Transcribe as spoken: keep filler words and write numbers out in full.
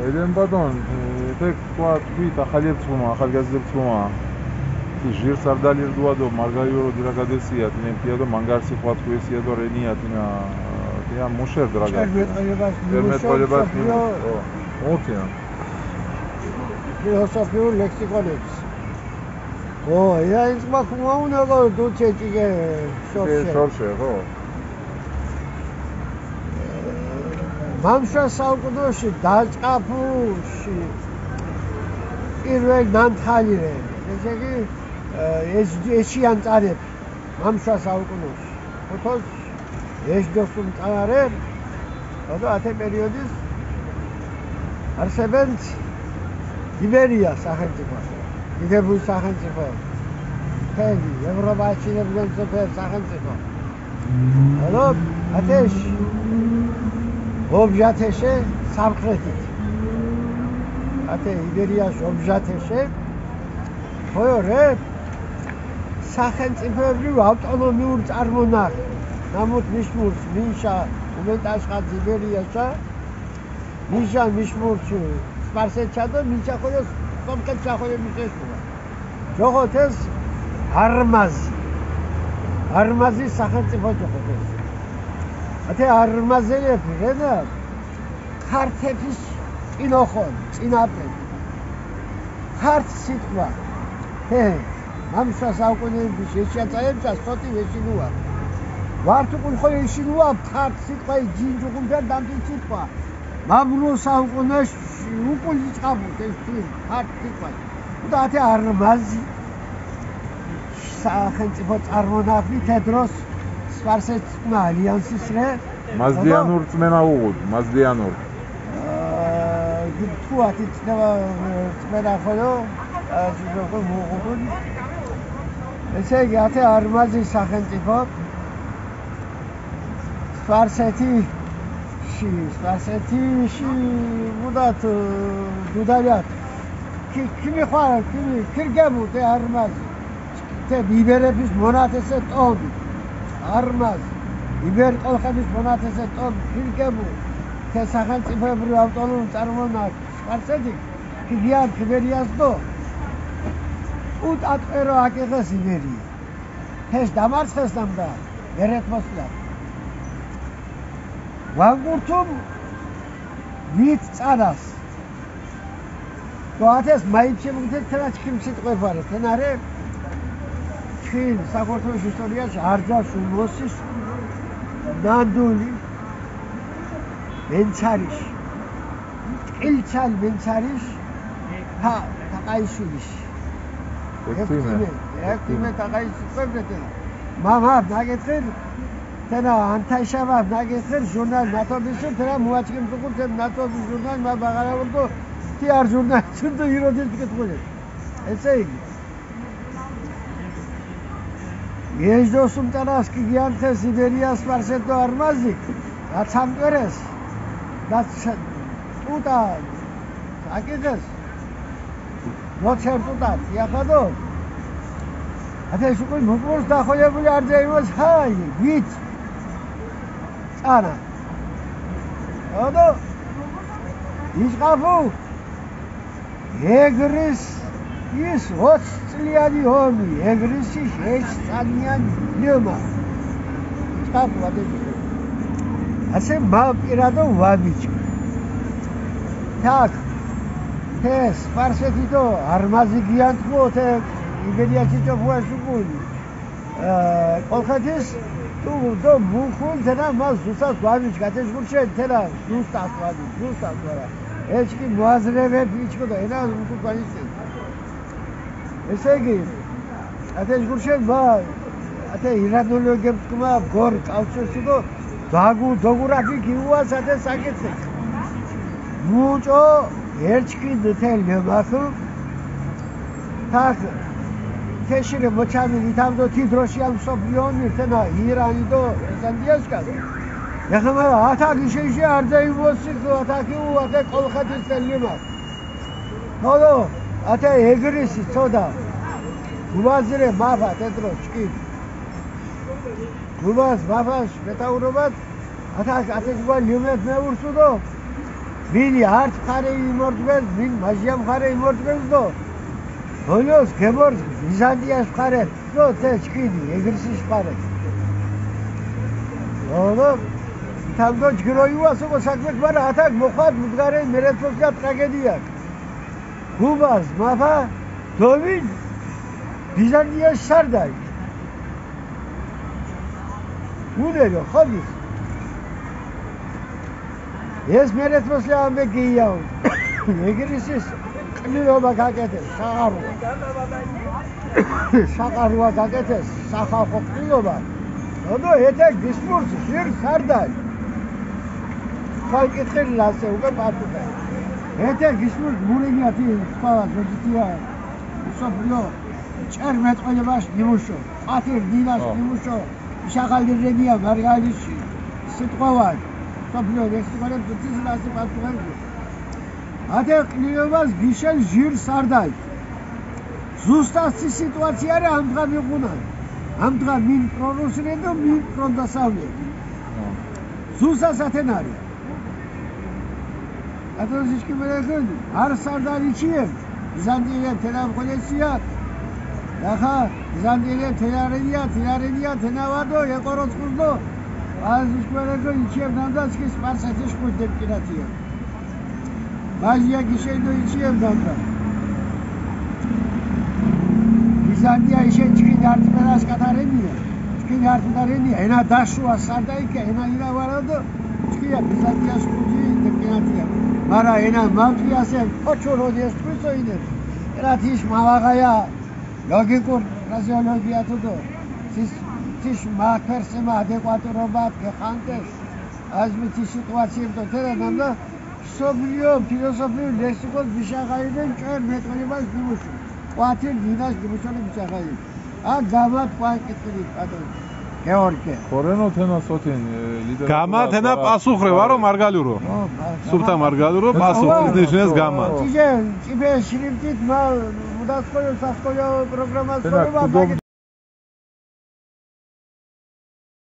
ედენ ბატონ, ე, თე თქვა, თქვით ახალებ თქუმა, ახალგაზრდებ თქუმა. თი ჟირ სარდალირ დუა დო, მარგაიორო დირაგადესია, დინემ თია დო, მანგარსი ხვათ ქუესია დო, რენია, დინა, დინა მუშერ დირაგად. ჭერმეტყოლებას ჭერმეტყოლებას მინუშო, მინუშო. ო, ოთია. ფილოსოფიურ ლექსიკონებს. ო, ია, ის მა ქუმაუნა, გო, დუჩე ჭიგე შორშე. შორშე, ხო. მამშა საუკუნოში დაჭაფუში პირველ ნანთალირე. ესე იგი, ეს, ესიან წარებ, მამშა საუკუნოში. ოთოს ეშ დოსუმ წარებ, ოდო ათე პერიოდის არსებენც იბერია სახელმწიფო, იბერული სახელმწიფო, მთელი ევროპაში იბერული სახელმწიფო. ოდო ათეში, ობჟათეშე სამხრეთით. ათე იბერიაში ობჟათეშე, ხო, რე, სახელმწიფოებრივ ავტონომიურ წარმონაქმნი. ნამუთ ნიშმურს მინშა უმენტაშხა იბერიაშა, მინშა ნიშმურს სპარსეთშა დო მინშა ხოლო სომხეთშა ხოლო მიშეშუა. ჯოხოთეს არმაზი. არმაზი სახელმწიფო ჯოხოთეს. ათე არმაზელები, რენა, ქართეთის წინოხონ, წინაპრები. ქართ სიტყვა. ჰე, მამსა საუკუნეების ეშიაწაებსა სოტი ვეშინუა. ვართ უკულ ხო ეშინუა ქართ სიტყვა, ჯინჯუღუნ ბერ დამტი სიტყვა. მამრო საუკუნეში უკულ იწყაბუთ ეს თვი ქართ სიტყვა. და ათე არმაზი სახელმწიფო წარმონაქმნი თე დროს სპარსეთმა ალიანსის რე. მაზდიანურ რწმენა უღუდ, მაზდიანურ. აა, თუ ათი წნევა, რწმენა ხოლო, აა, ჯიჯოხო მოუღუდუნ. ესე იგი, ათე არმაზი სახელმწიფო სპარსეთიში, სპარსეთიში მუდათ, დუდალიათ. ქი-, ქიმი ხვარ, ქიმი, ქირგემუ თე არმაზი. თე იბერების მონათესე ტომი, არმაზ, იბერ კოლხების მონათესე ტომი, ქირგემუ, თე სახელმწიფოებრივ ავტონომიურ წარმონაქმნს, სპარსეთი, ქიგიან ქიბერიას დო, უტ ატყერო აკიღეს იბერია. თეშ დამარცხეს ნამდა, ვერეთ მოსვლა. ვანგურთუმ ვით წანას. და ათეს მაიჩემ თენა ჩქიმ სიტყვეფარე, თენარე ჩქიმ საქართველოს ისტორიაში არ ძას უმოსის ნანდული მენცარიში, ტყილჩალ მენცარიში, თა-, თაყაიშვილიში. ექვთიმე, ექვთიმე, ექვთიმე. ექვთიმე თაყაიშვილიში კვებრეთენა. მამა, ნაკეთხელ, თენა ანთაიშავა, ნაკეთხელ, ჟურნალ ნათობიში, თენა მუაჩკიმ ზუგურ, თენა ნათობის ჟურნალ, მა ბაღარავდო, თი არ ჟურნალ, ჩუნდო იროდის კითხულე. ესე იგი, ეჯდო სუმტარას კი გიანთეს იბერია სპარსეთო არმაზი, რაც ამკერეს, რაც ტუტა აკიღეს, მოჩერტუტა, იახადო. ათე შუკი მუკმურს დახოლებული არ ძეიმოს, ჰაი, ვით წანა. ოდო, იჭყაფუ, ეგრის ის ოც წლიანი ომი, ეგრისი ეჩ წანიანი იომა. იჭყაფუ, ათე შუკი. ასე მა პირადო ვამიჩი. თაკ, თე სპარსეთი დო არმაზი გიანთქო, თე იბერია ჩიჭოფუა შუგული. ა, კოლხეთის, თუ დო მუხულ, თენა მა ზუსტად ვამიჩი, გათეშ გურჩე, თენა ზუსტად ვამიჩი, ზუსტად ვარა. ეჩკი მოაზრევებ, იჩკო და ენა უკუ განიცენ. ესე იგი, ათე ჯგურშენ მა, ათე ირანოლოგიებმა გორ კავცოს თქო, დაგუ, დოგურაფი გიუას ათე საკეთე. მუჭო, ერჩკი დთე ლემახ, თახ, თეშირე მოჩამი ვითამდო თი დროშიალ მსოფლიო ომი, თენა ირანი დო ესანდიასკას. ეხლა ათაკი შეიში არ დაიმოსი, ათაკი უ, ათე კოლხეთის ლემახ. ხოლო ათე ეგრისი ცოდა. გუბაზირე მაფა თე დრო ჩკი. გუბაზ მაფას მეთაურობად, ათე, ათე გუბა ლიუმეთ მეურსუდო. მინი ართ მხარე იმორტყეს, მინ მაჟია მხარე იმორტყეს დო. ბოლოს გემორ ბიზანტიას მხარე, დო, თე ჩქინი ეგრისის მხარე. ოლო, თამდო ჯგიროიუა, სოკო საქმეთ, მარა ათაკ მოხვად მუდგარე მერეთოსკა ტრაგედია. გუბას, მაფა, დოვინ, ბიზანტიას სარდაი. უნერო, ხოდის. ეს მერეთმოსლე ამბე გიაო. ეგრისის ყნილობა გაკეთეს, საყაროა. საყაროა გაკეთეს, სახალხო ყნილობა. ოდო ეთე გისმურთ ჟირ სარდალი. ხალ კითხილი ლასე, უკვე პატუხე. ეთე გისმურთ მურინიათი სხვა ზოჯიტია. სოფიო, ჭერ მეტყველებაშ ნიმუშო, ათერ დინაშ ო. ნიმუშო. შაღალდირენია მარგალისში სიტყვავან. სოფიო, ეს სიტყვანე ბუცის ლასე პატუხე. ათე ყნილობას გიშენ ჟირ სარდალ. ზუსტად სი სიტუაცია რე ამდღა მიყუნა. ამდღა მინ პრორუსინე და მინ პროდასავლე. ზუსტად სათენარი. ატოს ისკი მერეკუნ, არ სარდალი ჩიემ, ბიზანტიელე თენა მხოლესია, ნახა, ბიზანტიელე თენარენია, თენარენია, თენავადო, ეყოროცხუნდო, ატოს ისკი მერეკუნ, იჩიემ ნამდა სკის პარსათიშ კუს დებკინათია. მაჟია გიშენდო იჩიემ ნამდა. ბიზანტია იშენ ჩქინ არტმერას კათარენია. ჩქინ არტმერენია. ენა დაშუა სარდაიკე, ენა ინა ვარადო. ჩქია ბიზანტიას კუჯი დებკინათია. მარა ენა მამკიასე, ოჩოროდი ეს თვისო ინე. ერათიშ მავაღაია. ლოგიკურ ფრაზეოლოგია თუდო. თის, თიშ მაქვერსემა ადეკვატურობად გეხანტეს. აზმი თის სიტუაციებდო თერა ნამდა. სოფლიო, ფილოსოფიურ ლექსიკონს მიშაღაიდნენ ჭვერ მეტყველებას ნიმუშო. კვათილ დინას ნიმუშონი მიშაღაიდნენ. ა, გამათ კვან კითხილი პატონ გეორგე. ხორენო თენა სოთინ, ე, ლიტერატურა გამათ ენა კვარა პასუხ რე, ვარო კვარა. მარგალურო. ო, მა-, სუფთა გამათ. მარგალურო, ო, პასუხ, ო, ის ნიშნეს ო, გამათ. ო. ჭიჭე, ჭიპე შრიფტით მა-, მუდასხოიო, სასხოიო პროგრამას თენა ხორება, კუდომ